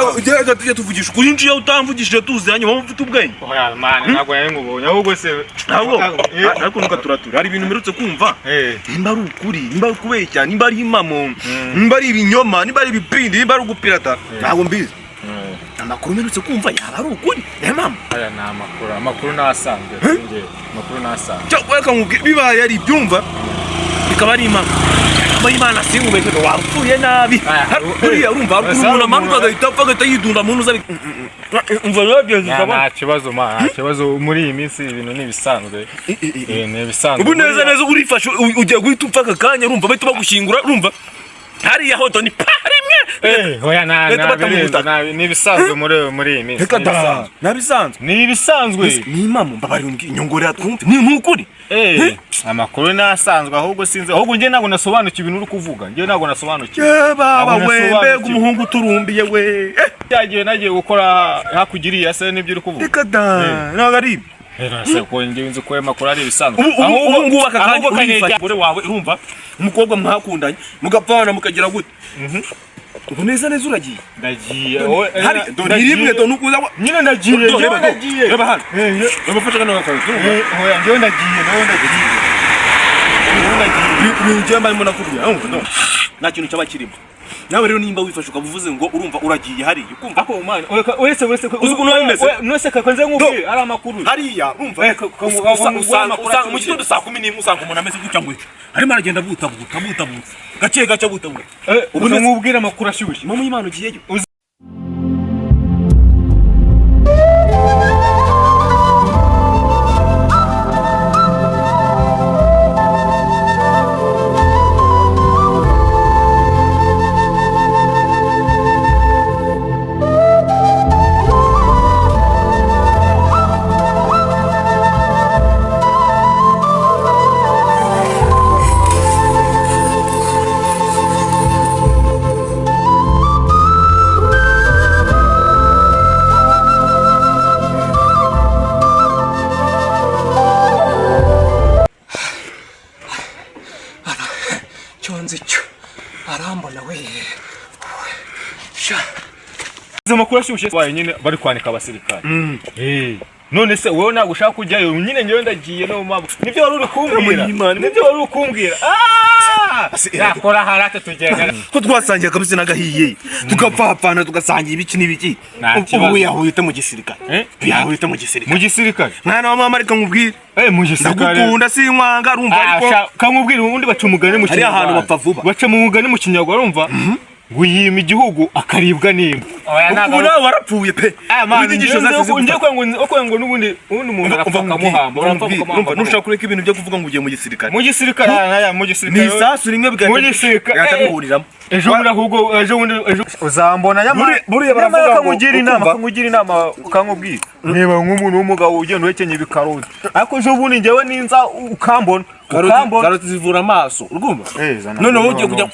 Ugeraga tujya tuvugisha ukuri, njiye utamvugishije tuziranye, wowe ufite ubwenge. Oya man, ntabwo nari nkubonye ahubwo se. Ntabwo ariko ntukaturature, hari ibintu mperutse kumva. Nimba ari ukuri, nimba ari ukubeshya, nimba ari impamo, nimba ari ibinyoma, nimba ari ibipindi, nimba ari ugupirata, ntabwo mbizi. Amakuru mperutse kumva yaba ari ukuri, niyo mpamvu. Aya ni amakuru, amakuru nasanzwe kuri njye, amakuru nasanzwe. Cyangwa reka nkubwire, bibaye ari ibyumva bikaba ari impamo aba Imana sinkubeshye, wapfuye nabi. Buriya urumva hari ukuntu umuntu amanuka agahita apfa, agahita yidunda mu ntuza, umva biba byiza. Nta kibazo ma, nta kibazo, muri iyi minsi ibintu ni ibisanzwe. Ni ibisanzwe. Ubu neza neza urifashe ugiye guhita upfa aka kanya, urumva bahita bagushyingura, urumva hariya hoto ni pa rimwe. Oya nta Leta nta bata mu birenze, butaka. Ni ibisanzwe muri iyi minsi. Reka Ni da, ibisanzwe. nabisanzwe. Ni ibisanzwe. Ni impamo, mbabarira umbwire, inyongorera twumve ni ukuri. Amakuru ni asanzwe, ahubwo sinzi, ahubwo njye ntabwo nasobanukiwe ibintu uri kuvuga, njye ntabwo nasobanukiwe. Baba Ntabwo we, nasobanukiwe. mbega umuhungu uturumbiye we. Cyagiye nagiye gukora hakurya iriya se nibyo uri kuvuga? Reka da, ntabwo ari ibyo. Nase ko njye nzi ko ayo makuru ari ibisanzwe. Ubu ngubu aka kanya Ahubwo urifashe kanejya umugore wawe, urumva umukobwa mwakundanye mugapfana mukagira gute, ubu neza neza uragiye. Ndagiye. Hari dore ni rimwe, dore nukuza Nyine ndagiye. Dore, Njyewe reba, ndagiye. Reba hano, reba, fasha kano kantu. Oya, njyewe ndagiye, nawe ndagiye. Njyewe ndagiye. Ibintu njyewe mbarimo nakubwira, urumva no nta kintu cyaba kirimo. Nawe rero nimba wifashe ukaba uvuze ngo urumva uragiye hariya, ukumva Ako man, uretse Uzi ukuntu biba bimeze? Nose kakonze nkubwire ari amakuru. Hariya urumva usanga mu gitondo saa 11 usanga umuntu ameze gutya ngo arimo aragenda butabuta butabuta gake gake butabuta. Ubu nkubwire amakuru ashyushye. Mama y'Imana, ugiyeyo. Cyo nzi cyo arambona we sha. Izo makuru ashyushye waye nyine bari kwanika abasirikare. None se wowe ntabwo ushaka kujyayo nyine? Njyewe ndagiye, no mpamvu nibyo wari uri kumbwira. Nibyo wari uri kumbwira. Yakora harate tugenda. Ko twasangiye akabisi n'agahiye, tugapfapfana, tugasangira ibiki n'ibiki. Nta Ubu kibazo. wiyahuye ute mu gisirikare? Eh? Wiyahuye ute mu gisirikare? Mu gisirikare? Mwana wa mama, reka nkubwire. Mu gisirikare. Ndagukunda sinkwanga, urumva, ariko Kamubwira ubundi baca umugani mu Hariya ahantu Kinyarwanda. bapfa vuba. Baca mu mugani mu Kinyarwanda, urumva? Ngo yima igihugu akaribwa n'imbwa. Ubu nawe warapfuye pe. Inyigisho zose Ngiye zigufata. kwa ngo n'ubundi ubundi umuntu arapfa akamuhamba, urapfa Urumva, ukamuhamba. nushaka kureka ibintu byo kuvuga ngo ugiye mu gisirikare. Mu gisirikare, aya mu Ni gisirikare. isasu rimwe Mu gisirikare. bigahita bihuriramo. Ejo bundi, ahubwo ejo bundi ejo uzambona nyamara. Buriya baravuga ngo Kamugira inama, ukumva? kamugira inama, kamubwira niba nk'umuntu w'umugabo ugenda uhekenya ibikaroti, ariko ejo bundi njyewe ninza ukambona, ukambona. Karoti zivura amaso, urumva? Zana Noneho ugiye kujya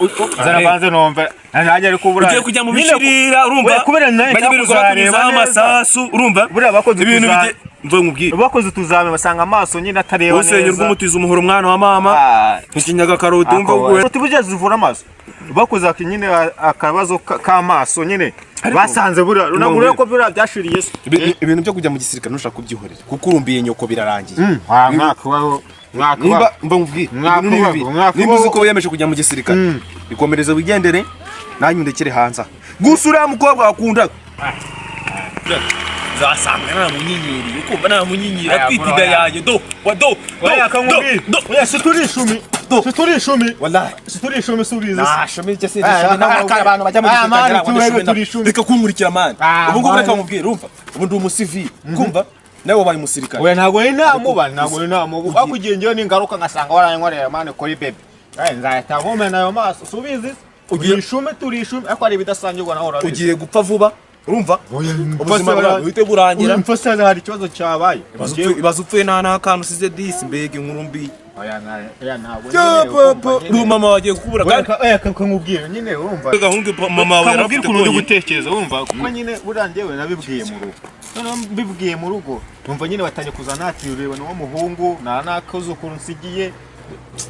zana banze numve nanjye, ariko buriya ugiye kujya mu bishirira, urumva? Oya, kubera nanjye bajya birirwa kuzareba bakunyuzaho neza. amasasu, urumva? Buriya bakoze Ibintu bijye mvuye nkubwire. Bakoze utuzame basanga amaso nyine atareba neza. Usenya urw'umutiza umuhoro, mwana wa mama. Ntikinyaga karoti, wumva uguwe. Karoti burya zivura amaso. Bakoze nyine akabazo k'amaso nyine basanze buriya ntabwo ureba ko buriya byashiriye se. Ibintu byo kujya mu gisirikare ntushaka kubyihorera kuko urumbiye nyoko birarangiye. Mwaka mwaka. Nimba mva nkubwire, ibintu ni bibi. Nimba uzi ko wiyemeje kujya mu gisirikare, bikomereze wigendere, nanjye undekere hanze aha. Gusa uriya mukobwa wakundaga zasanga naramunyenyeriye, ukumva naramunyenyeriye atwite inda yanjye, do wa do do Oya do kamubwire. do. Oya, si turi ishumi. Si turi ishumi. Wallahi. Si turi ishumi, si ubizi. Nashumi cyo sinzi Ah, shumi nawe ah, abantu bajya mu ah, gisirikare man, ntabwo turebe ndashumi turi ishumi. Reka kunkurikira man. Ah, Ubu ngubu man. reka nkubwire, urumva ubu ndi umusivili, kumva nawe wabaye umusirikare. Oya, ntabwo ni namuba, ntabwo ni namuba. Ariko ugiye njyewe ningaruka ngasanga warankorera man kuri baby. Nzahita nkomena ayo maso. Si ubizi? Turi ishumi, turi ishumi, ariko hari ibidasangirwa nawe urabizi. Ugiye gupfa vuba, urumva ubuzima bwawe buhite burangira. Mfase hari ikibazo cyabaye. Ibaze upfuye nta n'akantu usize disi, mbega inkuru mbi. Oya, oya, ntabwo Ya, nyine papa, urumva nyine. ubu mama wagiye kukubura Oya, kandi oya, kamubwire nyine urumva. gahungu mama wawe Kamubwire yarafite ukuntu uri konyine. gutekereza, urumva, kuko nyine buriya njyewe nabibwiye mu rugo, noneho mbibwiye mu rugo numva nyine batangiye kuza nati ureba ni muhungu nta n'akazukuru nsigiye,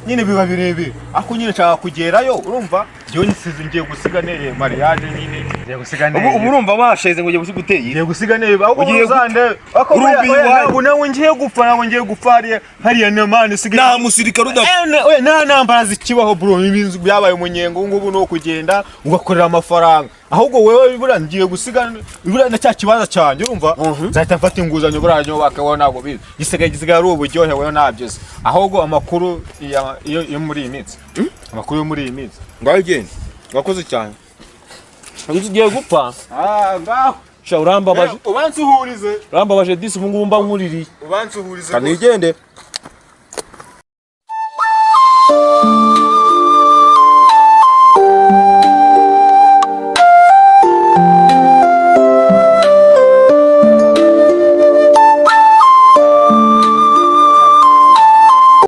nyine biba birebire, ariko nyine nshaka kugerayo, urumva njyewe nsize ngiye gusiga nereye mariage nyine. Ngiye gusiga Ubu neza. ubu urumva washeze ngo ugiye gusiga uteye. Ngiye gusiga neza. Ahubwo Ugiye uzande. Ako Urumva oya, iwawe. ntabwo ngiye gupfa, ntabwo ngiye gupfa hariya hariya ni mani usigaye. Nta musirikare udapfa. Oya, nta ntambara zikibaho bro, ibintu byabaye umunyenga. Ubu ngubu ni ukugenda ugakorera amafaranga. Ahubwo wewe buriya ngiye gusiga buriya na cya kibanza cyanjye, urumva nzahita mfata inguzanyo buriya nyubaka. Wowe ntabwo bizi, gisigaye ari uburyohe, wowe ntabyo uzi. Ahubwo amakuru yo muri iyi minsi, amakuru yo muri iyi minsi. Ngaho ugenda. Wakoze cyane. Ugiye gupfa. Ah, ngaho. Sha, urambabaje. Ubansuhurize. Urambabaje disi, ubu ngubu mba nkuririye. Ubansuhurize. Kanigende.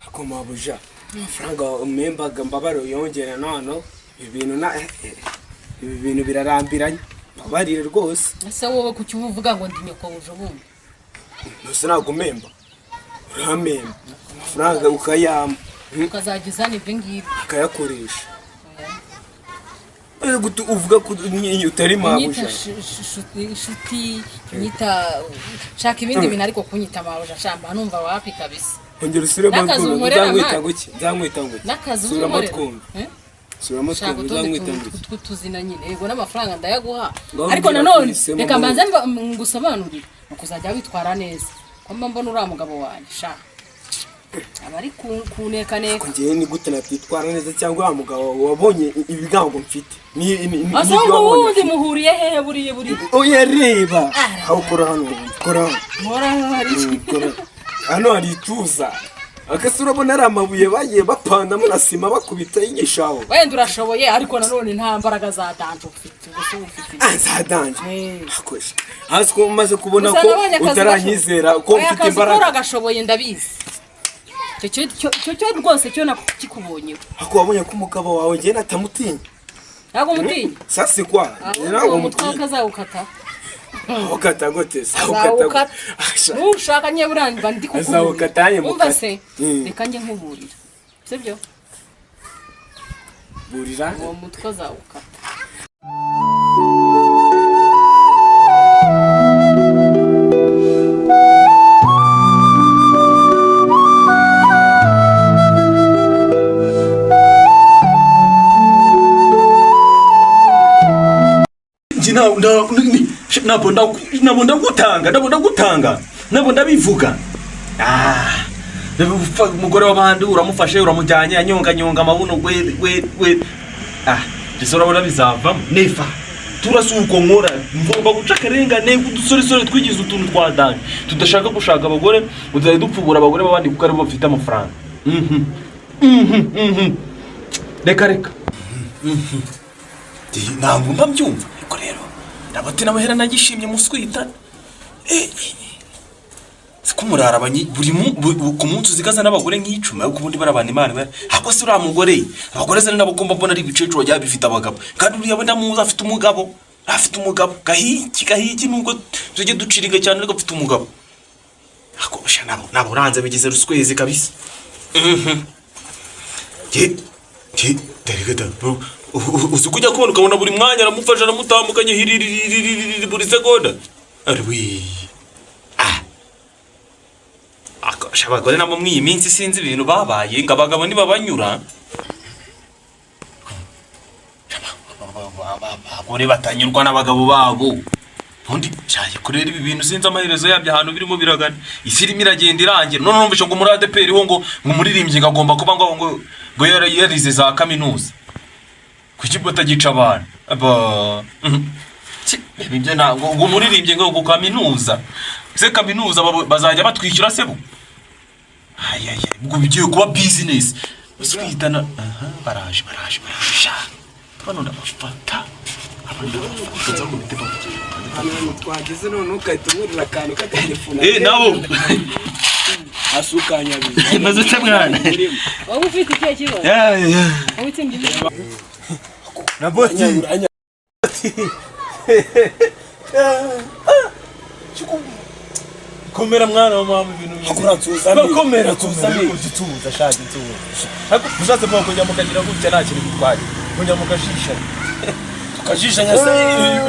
Ako mabuja, amafaranga umembaga mbabare uyongera none ibi bintu na ibi bintu birarambiranye, mbabarire rwose. Ese wowe kuki uba uvuga ngo ndi nyoko bundi? Ntuse ntabwo umemba, uramemba amafaranga ukayampa. Ukazajya uzana ibyo ngibyo. Ukayakoresha. Ese gute uvuga ko utari Unyita mabuja? Inshuti unyita, shaka ibindi bintu, ariko kunyita mabuja shamba numva wapi kabisa. Ongera usubiremo. N'akazi Twumve. unkorera, Nzamwita man. nguki? Nzamwita nguki? N'akazi Subiramo unkorera. twumve. Eh? Subiramo Shaka twumve. utundi Nzamwita tuntu nguki? tw'utuzina nyine. Yego, n'amafaranga ndayaguha. Ngaho Ariko mbwira nanone kuri reka sema. mbanze ngusobanurire, ni ukuzajya witwara neza, ko mba mbona uriya mugabo wanjye sha aba ari kunekaneka. Njyewe ni gute natitwara neza? Cyangwa wa mugabo wabonye ibigango mfite Ase n'ibyo ngo wabonye wundi mfite? Muhuriye hehe buriya buriya? Oya, reba aho ukora hano, kora hano. Nkora hari iki? Kora hano, hari ituza akase, urabona ari amabuye bagiye bapandamo na sima bakubita y'inyeshaho. Wenda urashoboye, ariko nanone nta mbaraga za danger ufite. Ubwo se uba ufite iki? Nzadanje. Eh. Akoze hasi ko umaze kubona Gusa ko nabonye akazi utaranyizera ko Oya, mfite akazi ukora imbaraga. Agashoboye, ndabizi. Icyo rwose cyo nakikubonyeho. Ako wabonye ko umugabo wawe njye natamutinya? Ntabwo umutinya. Sasi kwa Ahubwo ntabwo uwo mutwe mutinya. Akazawukata. Ukata gute se? Ukata Azawukata. Asha. Nushaka nyine buriya mba ndi kukuburira. Azawukata yanjye Umva mukate. se, reka njye nkuburira, sibyo? Burira. Uwo mutwe azawukata. Njye ntabwo ndagutanga, ntabwo ndagutanga, ntabwo ndabivuga. Ah, umugore w'abandi uramufashe uramujyanye, anyonganyonga amabuno we we we. Ah, ndetse urabona bizavamo nefa turasi uko nkora. Ngomba guca akarengane k'udusoresore twigize utuntu twa danger, tudashaka gushaka abagore, ngo tuzajya dupfubura abagore b'abandi kuko aribo bafite amafaranga. Mhm. Reka reka, ntabwo mba mbyumva. Ariko rero ndabati n'abahera nagishimye muswita siko umurara buri ku munsi uzigaza n'abagore nk'icumi, ariko ubundi barabana Imana ahubwo se uriya mugore, abagore se nabo ngomba mbona ari ibicecuru wagira bifite abagabo, kandi uriya we ndamuzi afite umugabo, afite umugabo gahiki gahiki, nubwo tujye duciriga cyane ariko afite umugabo. Ako sha nabo uranze bigize ruswezi kabisa. Ye, ye, dore da, uzi kujya kubona ukabona buri mwanya aramufasha, aramutambukanye hiriririririri buri segonda. Ari we. Ah. Akasha abagore nabo muri iyi minsi sinzi ibintu babaye, ngo abagabo ntibabanyura. Abagore batanyurwa n'abagabo babo. Ubundi shaye kurera ibi bintu sinzi amaherezo yabyo ahantu birimo biragana. Isi irimo iragenda irangira. None numvise ngo muri ADPR ho ngo umuririmbyi ngo agomba kuba ngo yarize za kaminuza. Kuki batagica abantu? Aba ibyo ntabwo ngo umuririmbyi ngo kaminuza. Se kaminuza bazajya batwishyura se bo? Ayaya, ubwo bigiye kuba business. Uswitana aha baraje baraje baraje. Sha. Bano ndabafata. Abandi ndabafata nza kubite bavugira. Ahantu twageze none ugahita umurira akantu k'agatelefone. Eh, nabo. Asukanyabiza. Maze ute mwana? Wowe ufite ikihe kibazo? Yeah, yeah. Wowe utsinda ibyo. Na boti. Komera mwana wa mama, ibintu bimeze. Uransuhuza amenyo. Komera komera, ugituza shaje ntuza. Ariko ushatse mwa kujya mukagira gutya nta kintu bitwaye. Kujya mukashisha. Kajijanya se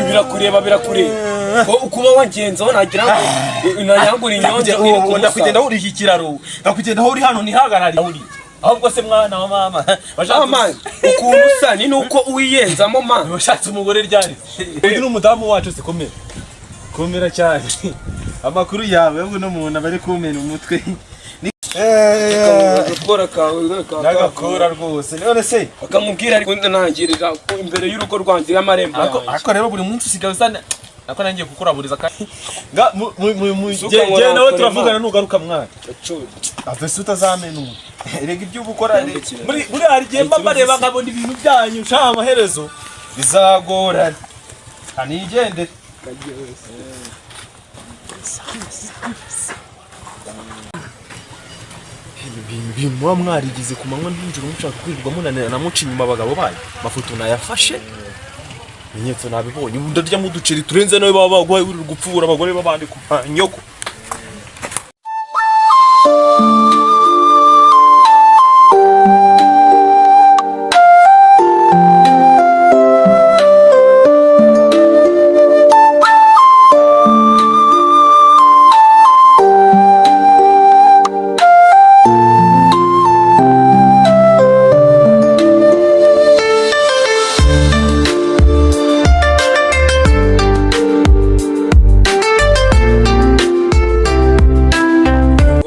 birakureba, birakureba. Ko kuba wangenzaho nagira ngo nayangura inyonjo iri ku Ndakugenda uri iki kiraro, ndakugenda aho uri hano ntihagarare uri. Ahubwo se mwana wa mama, Ah, man, ukuntu usa ni nuko uwiyenzamo, man. Washatse umugore ryari? Uyu ni umudamu wacu. Se komera, komera cyane. Amakuru yawe? Ahubwo no muntu aba ari kumena umutwe. Agakora kawe. N'agakora rwose. None se Akamubwira ariko ntangirira imbere y'urugo rwanjye y'amarembo Ako yanjye. Ako rero buri munsi usigaye usana nako nangiye kukuraburiza kandi nga mu mu mu mu Suka je ngo je nawe nakora turavugana Imana. nugaruka mwana. Gacucu. Ave se utazamena umutwe. Erega ibyo uba ukora Yambukira. muri hari igihe mba mbareba nkabona ibintu byanyu nshaka amaherezo bizagorana. Kanigendere. Ibintu muba mwarigize ku manywa nijoro mushaka kwirirwa munanira namuca inyuma abagabo banyu. Amafoto nayafashe, ibimenyetso nabibonye. Ubu ndaryamo uduceri turenze nawe baba baguhaye uri gupfubura abagore b'abandi ku nyoko.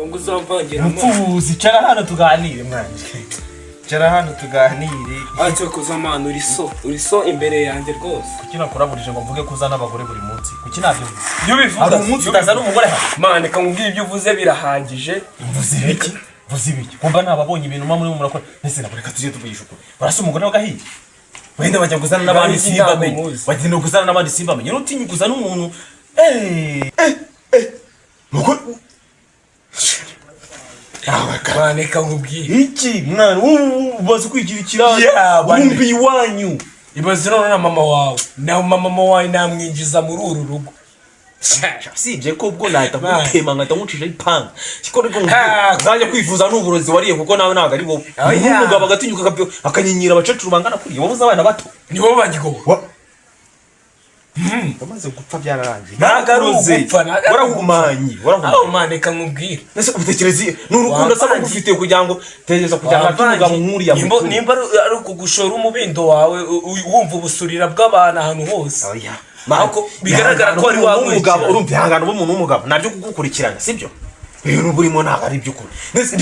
Ngo uzamvangira amazi. Mupfubuzi, cara hano tuganire mwana. Cara hano tuganire. Ati koza man, uri so, uri so imbere yanjye rwose. Kuki nakuraburije ngo mvuge ko uzana abagore buri munsi? Kuki nabyo? Iyo ubivuga Hari umunsi utazana umugore hano? Man, kamubwira ibyo uvuze birahagije. Mvuze ibiki? Mvuze ibiki? Kumva nababonye ibintu muba murimo murakora. Mbese nabwo reka tujye tuvugisha ukuri. Barasa umugore w'agahiye. Wenda bajya kuzana n'abandi Nanjye ntabwo simbamenye. muzi. Bagenda kuzana n'abandi simbamenye. Nutinya kuzana umuntu. Eh eh eh. Nuko Man, reka nkubwire. Iki mwana ubu ubaze kwigira ikirara. Yeah, bane. Wumva iwanyu. Ibaze none na mama wawe, na mama wawe namwinjiza muri uru rugo. Sibye ko ubwo nahita Man. nkutema nkahita nkucisha ipanga. Siko niko Ah. nzajya kwivuza n'uburozi wariye kuko nawe ntabwo ari wowe. Oh, yeah. Umugabo agatinyuka akanyinyira abakecuru bangana kuriya, wabuze abana bato. Nibo bagigowe. Bamaze gupfa byararangiye. Ntabwo ari ugupfa, ntabwo ari Warahumanye, warahumanye. Aho man, reka nkubwire. Ese utekereza ni urukundo asaba Wavangiye. gufitiye kugira ngo tekereza kugira ngo ate umugabo nk'uriya mukuru. Nimba ari ukugushora umubindo wawe wumva ubusurira bw'abantu ahantu hose. Oya. Ariko bigaragara ko wari wamugabo wankurikirana. urumva ihangano b'umuntu w'umugabo nabyo kugukurikirana sibyo ibintu burimo ntabwo ari iby'ukuri. Ndetse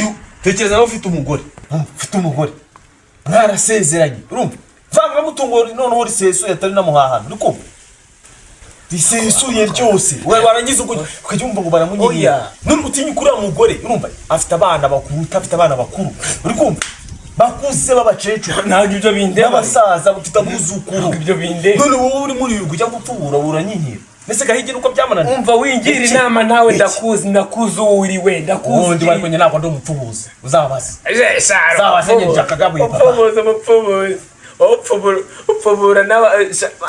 tekereza nawe ufite umugore. Urumva, ufite umugore mwarasezeranye, urumva vangamutungo noneho risesuye atari namuhahano, uri kumva risesuye ryose. Warangiza ukajya wumva ngo baramunyinyira. Oya. None utinya uriya mugore, urumva afite abana bakuruta, afite abana bakuru, uri kumva bakuze b'abakecuru Ntabwo ibyo bindeba. n'abasaza bafite abuzukuru. Ntabwo ibyo bindeba. None wowe uri muri ujya gupfubura uranyinyira mbese gahigi nuko byamunaniye. Umva wingira Iki? inama nawe. Iki? Ndakuzi, ndakuzi uwo uri we, ndakuzi. Ubundi bari kwenye ntabwo ndi umupfubuzi uzabaze. Zabaze nyine akagabuye papa. Upfubuzi, umupfubuzi, upfubura, upfubura n'aba.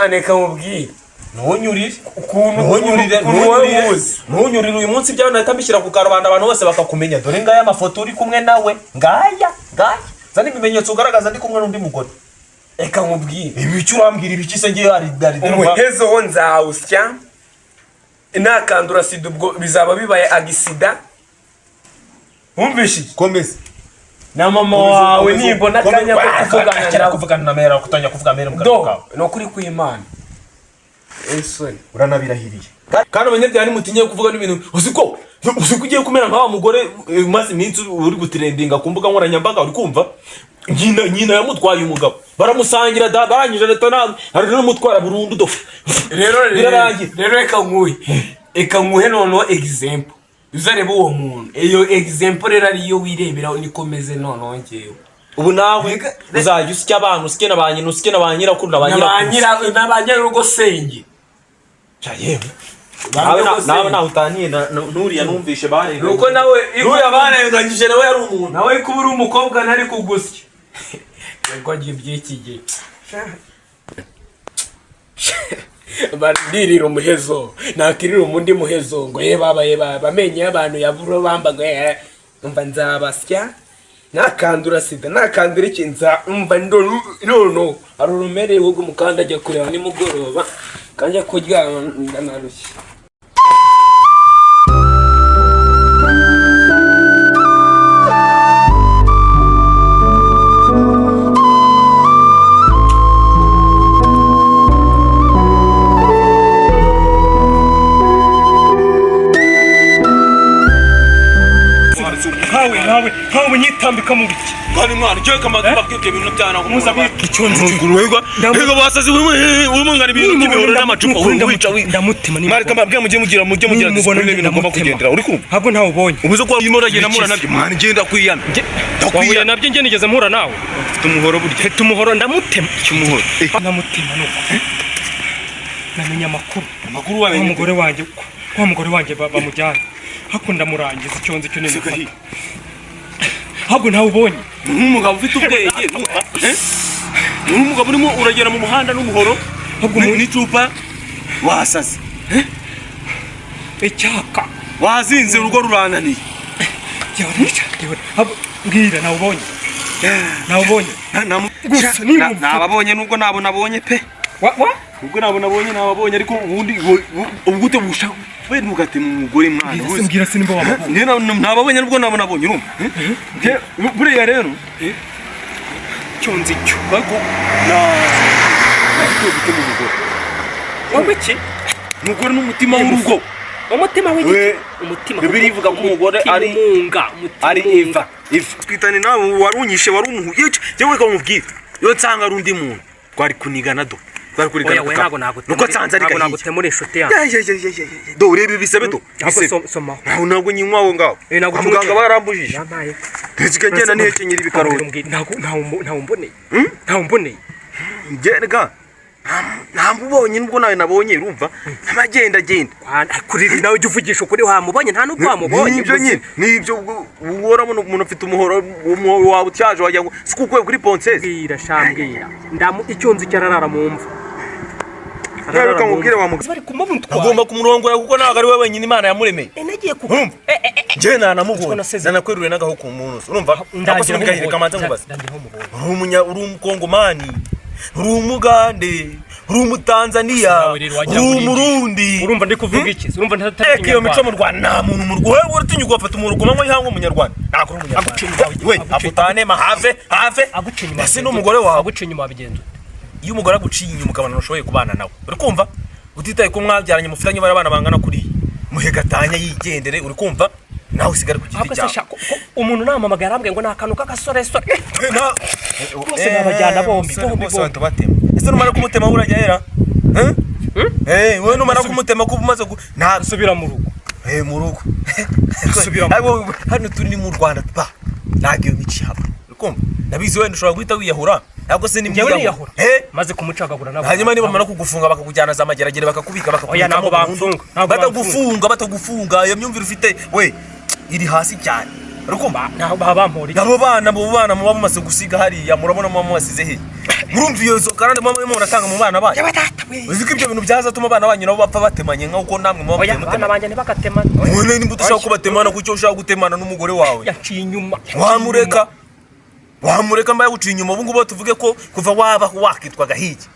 Reka nkubwire. Ntunyurire. Ukuntu Ntunyurire. ukuntu wowe Ntunyurire. muzi. Ntunyurire. Uyu munsi ibyawe nahita mbishyira ku karubanda abantu bose bakakumenya. Dore ngaya amafoto uri kumwe nawe, ngaya ngaya, zana ibimenyetso ugaragaza ndi kumwe n'undi mugore. Reka nkubwire. Ibi icyo urambwira ibiki se? Ngiye hari Umuhezo wo nzawusya nakandura sida, ubwo bizaba bibaye agisida, wumvise? Komeza. Na mama wawe nimbona akanya ko kuvugana nawe. Kuvugana na mera kutangira kuvuga mera mu kanwa Do kawe. ni ukuri kw'Imana, esoni. Uranabirahiriye kandi abanyabyaha ntimutinye kuvuga n'ibintu. Uzi ko ugiye kumera nka wa mugore umaze iminsi uri gutrendinga ku mbuga nkoranyambaga, uri kumva? Nyina yamutwaye umugabo baramusangira da, barangije leta nawe hari n'umutwara burundu do. Rero Birarangiye. Rero reka nkuhe noneho example, uzarebe uwo muntu. Iyo example rero ariyo wirebera nikomeze noneho ngewe. Ubu nawe uzajya usya abantu, usye na ba nyina, usye na ba nyirakuru na ba nyirakuru. Na ba nyirarugo senge. Cya yewe nawe nawe utaniye n'uriya numvishe barenganyije. Nuko nawe N'uriya barenganyije nawe yari umuntu. Nawe kuba uri umukobwa ntari kugusya yego agiye iby'iki gihe baririra umuhezo nakirira umundi muhezo ngo ye baba ye baba amenyo y'abantu yaburo bambaga umva nzabasya. Nakandura sida, nakandura iki, nza umva nono hari urumere ahubwo mukanda ajya kureba nimugoroba kanjya kuryama ndanarushye. Nkawe nkawe nkawe nyitambika mu biki? Kandi mwana icyo kamaze mbabwira ibyo bintu byana Muza icyo nzi cyo. Wega wega basazi wimungana ibintu by'imihoro n'amacupa wica Ndamutema. Mwari kamabwira mujye mugira discipline, ibintu mugomba kugendera, uri kumva? Ntabwo ntawe ubonye. Ubuze ko urimo uragenda mura nabyo mwana, ngenda kwiyana. Wahuye nabyo, njye nigeze mpura nawe? Mfite umuhoro burya. Mfite umuhoro, ndamutema. Umuhoro? Ndamutema nuko namenye amakuru. Amakuru Wa wamenye? mugore wanjye, wa mugore wanjye bamujyanye hako, ndamurangiza. Icyo nzi cyo ni Sigahi. Ntabwo ntawe ubonye. Nk'umugabo ufite ubwenge, eh? Nk'umugabo urimo uragenda mu muhanda n'umuhoro Ahubwo n'icupa, wasaze. Icyaka. Wazinze, urugo rurananiye. Yewe, yewe, ahubwo mbwira, nawe ubonye, nawe ubonye gusa nimba Nababonye nubwo nabo nabonye pe. Wa wa. Ubwo nabo nabonye, nababonye, ariko ubundi ubwo ute busha we ntugatema umugore mwana. Mbwira se, mbwira se nimba wababonye. Njye nababonye nubwo nabo nabonye, urumva? Njye buriya rero Icyo nzi cyo ariko na ariko gutema umugore. Wowe iki? Umugore n'umutima w'urugo. Umutima w'igiki? We, Umutima. Bibiliya ivuga ko umugore Umutima umunga, umutima ari umunga. Eva, Eva twitane nawe warunyishe, wari umuhu yewe, kamubwira iyo nsanga ari undi muntu twari kunigana, do twari kurigana. Oya we, ntabwo nagutemura. Nuko nsanze ari Ntabwo gahiye. nagutemura, inshuti yanjye. Ya, ya, ya, ya, ya, ya. Do urebe ibisebe, do Ahubwo ibisebe. Somaho. Ntabwo nyinywa aho ngaho. Eh, ntabwo Kwa muganga unywa. barambujije. Yampaye. Nsigaye ngenda nihekenyera ibikaroti. Ntabwo ntawe umboneye, ntawe umboneye. Ngenda ntamubonye nubwo nawe nabonye, urumva amagenda genda. Kuri nawe ujya uvugisha ukuri, wamubonye nta nubwo wamubonye. Nibyo nyine, nibyo. Ubwo urabona umuntu afite umuhoro, umuhoro wawe utyaje wagira ngo si kukuye kuri ponseze. Mbwira sha, mbwira, ndamu icyo nzi cyo ararara mu mva. Reka nkubwire wa mugabo. Bari kumubutwara. Agomba kumurongora kuko ntabwo ari we wenyine Imana yamuremeye. Nagiye ku Urumva? Njye nanamubonye. Nasezeye. Nanakweruriye n'agaho ku muntu, urumva? Ariko se Ndangira mugahire kamanza nkubaze. Ndangira aho mubonye. Uri umunya, uri umukongomani, uri umugande, uri umutanzaniya, Nawe rero wagira uri ngo uri umurundi. Urumva ndi kuvuga iki? Urumva ntatari Eka iyo mico mu Rwanda nta muntu mu Rwanda wowe uratinya ugafata umuntu ku manywa y'ihangu umunyarwanda ntabwo uri umunyarwanda. Aguca inyuma, We afutane mahave have. Aguca inyuma. Ese n'umugore wawe? Aguca inyuma wabigenza ute? Iyo umugore aguciye inyuma ukabona ntushoboye kubana nawe, uri kumva, utitaye ko mwabyaranye, mufitanye bari abana bangana kuriya, muhe gatanya yigendere, uri kumva, nawe usigare ku giti Ahubwo se cyawe. sha, umuntu namamagara arambwiye ngo ni akantu k'agasoresore. Bose Eh, nabajyana bombi, umusore bombi, bose bombi. bahita batema. Ese numara kumutema urajya hera? Eh? Eh, wowe numara kumutema ko umaze nta Nsubira mu rugo. Eh, mu rugo. Subira mu Ariko hano turi ni mu Rwanda pa. Ntabwo iyo mico ihaba. Uri kumva? Ndabizi wenda ushobora guhita wiyahura. Ntabwo se ni Njyewe niyahura? Eh? Maze kumucagagura ntabwo. Hanyuma niba bamara kugufunga bakakujyana za mageragere bakakubika Oya, bakakubikamo ntabwo burundu. bamfunga, ntabwo. Batagufunga, iyo myumvire ufite we iri hasi cyane. Uri kumva? Ntabwo baba bampora iki. Nabo bana, abo bana muba mumaze gusiga hariya, murabona muba mubasize hehe? Murumva iyo zo kandi muba murimo muratanga mu bana banyu? Uzi ko ibyo bintu byazatuma abana banyu nabo bapfa batemanye nk'uko namwe muba Oya, mugiye abana mutemana? banjye ntibagatemane. None nimba udashaka kubatemana, kuki ushaka gutemana n'umugore wawe? Yaciye inyuma. Wamureka, wamureka mba yaguciye inyuma. Ubu ngubu tuvuge ko kuva waba wakitwa gahigi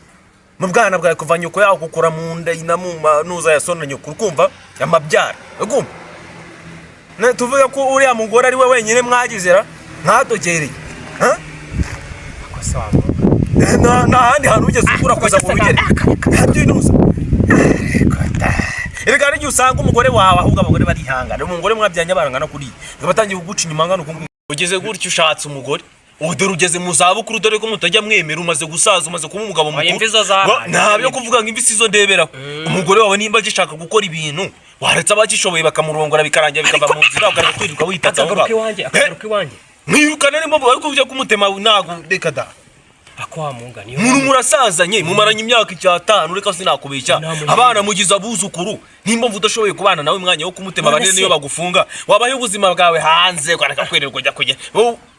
mu bwana bwawe, kuva nyoko yawe gukura mu nda na mu manuza ya sona nyoko, ukumva amabyara, ukumva. Tuvuge ko uriya mugore ari we wenyine mwagizera mwadogereye, ha? Kosa wa muntu. Nta handi hantu wigeze ukura kuza ngo ugere ntabyinuza. Erega hari igihe usanga umugore wawe, ahubwo abagore barihangana, umugore mwabyanye barangana kuriya akaba atangiye kuguca inyuma angana uku nguku. Ugeze gutya ushatse umugore, ubu dore ugeze mu zabukuru, dore ko mutajya mwemera, umaze gusaza, umaze kuba umugabo Oya, mukuru. imvi zo zaraje. Nta byo kuvuga ngo imvi sizo ndeberaho. Umugore wawe nimba agishaka gukora ibintu, waretse abakishoboye bakamurongora bikarangira bikava mu nzira, ukareka kwirirwa witatse aho Akagaruka ngaho. iwanjye, akagaruka iwanjye. Mwirukane nimba ariko ujya kumutema, ntabwo, reka da. Ako wa munga niyo. Muri murasazanye, mumaranye imyaka 50, reka sinakubeshya. Inama. Abana mugize abuzukuru, nimba mvu udashoboye kubana nawe umwanya wo kumutema None banene, se- niyo bagufunga wabaho ubuzima bwawe hanze ukareka kwirirwa ujya kujya.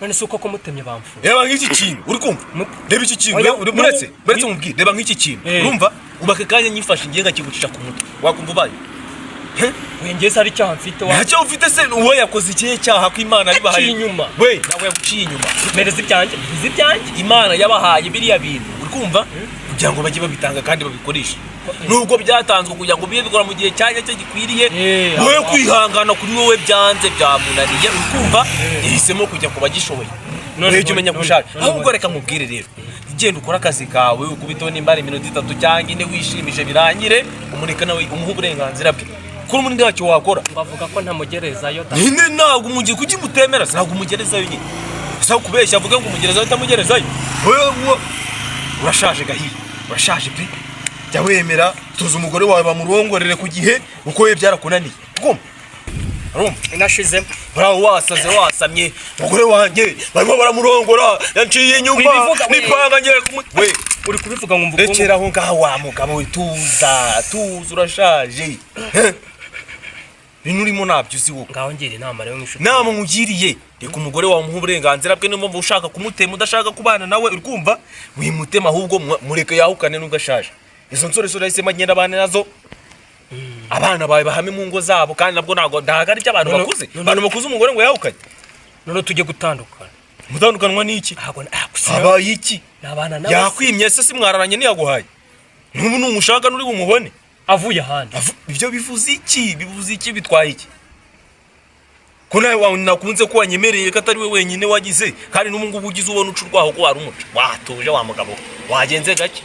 None se uko kumutemye bamfunga? Reba nk'iki kintu, uri kumva? Reba iki kintu. Oya, Muretse muretse nkubwire, reba nk'iki kintu. Eh. Urumva ubaka kanya nyifashe ngiye nkakigucisha ku mutwe, wakumva ubaye Wengeze hari icyaha mfite wa. Ntacyo ufite se? Uwo yakoze ikihe cyaha ko Imana yabibahaye? Yaciye inyuma. We, ntabwo yaguciye inyuma. Mereza ibyanjye, mereza ibyanjye. Imana yabahaye biriya bintu, uri kumva, kugira ngo bajye babitanga kandi babikoreshe, nubwo byatanzwe kugira ngo bibe bikora mu gihe cyanya cyo gikwiriye. Wowe kwihangana kuri wowe byanze, byamunaniye, uri kumva, yahisemo kujya ku bagishoboye. None Wowe jya umenya gushaka. Ahubwo reka nkubwire rero, genda ukore akazi kawe, ukubiteho nimba ari iminota 3 cyangwa 4, wishimishe birangire, umureke nawe, umuhe uburenganzira bwe. Kuri ubu ntacyo wakora. Bavuga ko ntamugerezayo da. Nyine ntabwo umugiye, kuki mutemera? Ntabwo umugerezayo nyine, gusa kubeshya avuga ngo umugerezayo utamugerezayo. Wowe urashaje gahiye, urashaje pe. Jya wemera tuzi umugore wawe bamurongorere ku gihe, kuko we byarakunaniye. Urumva? Urumva? Inashizemo. Uraho wasaze, wasamye, umugore wanjye barimo baramurongora, yanciye inyuma. Wibivuga we. Nipanga ngiye kumu we. Uri kubivuga ngo mvuge. Rekera aho ngaho wa mugabo we, tuza tuza, urashaje. Ibintu urimo ntabyo uzi wowe. Ngaho ngira inama rero nk'inshuti. Nama nkugiriye, reka umugore wawe umuhe uburenganzira bwe. Niyo mpamvu ushaka kumutema, udashaka kubana nawe, uri kumva, wimutema, ahubwo mureke yahukane nubwo ashaje. Izo nsoresore yahisemo agenda abane nazo, abana bawe bahame mu ngo zabo. Kandi nabwo ntabwo ari iby'abantu bakuze, abantu bakuze umugore ngo yahukanye. None tujye gutandukana. Mutandukanwa n'iki? Ntabwo Habaye iki? Nabana nawe. Yakwimye se? Si mwararanye? Ntiyaguhaye? N'ubu numushaka nturi bumubone. Avuye ahandi. Ibyo bivuze iki? Bivuze iki? Bitwaye iki ko nawe wawe nakunze ko wanyemereye ko atari we wenyine wagize? Kandi n'ubu ngubu ugize ubona uca urwaho ko wari umuca, watuje wa mugabo, wagenze gake.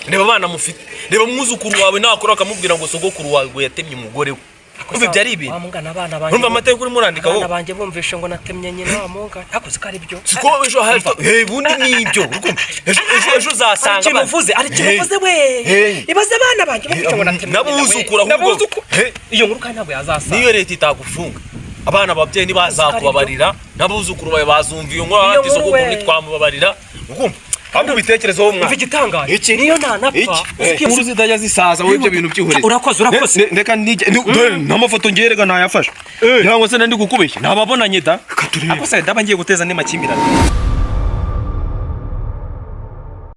Reba abana mufite, reba umwuzukuru wawe nakora akamubwira ngo sogokuru wawe ngo yatemye umugore we. Urumva ibyo ari ibintu? Wa mungana, abana banjye. Urumva amateka urimo urandika Abana wowe? banjye bumvishe ngo natemye nyina, wa mungana, ntakoze ko ari byo. Siko ejo hari bundi nibyo, urumva, ejo ejo ejo uzasanga Hari ikintu uvuze, hari ikintu uvuze we. Ibaze abana banjye bumvishe ngo natemye nyina we. N'abuzukuru ahubwo. N'abuzukuru. Iyo nkuru kandi ntabwo yazasanga. Niyo leta itagufunga, abana ababyeyi ntibazakubabarira, n'abuzukuru bawe bazumva iyo nkuru Iyo bati nkuru sogokuru we. ntitwamubabarira. Urumva, ahubwo ubitekerezeho mwana. Umva igitangaje. Iki? Niyo nanapfa. Iki? Inkuru zitajya zisaza wowe, ibyo bintu byihorere. Urakoze, urakoze. Reka nijye dore n'amafoto ngiye, reka ntayafashe cyangwa se nandi kukubeshya ntababonanye da. Ako se ndaba ngiye guteza andi makimbirane.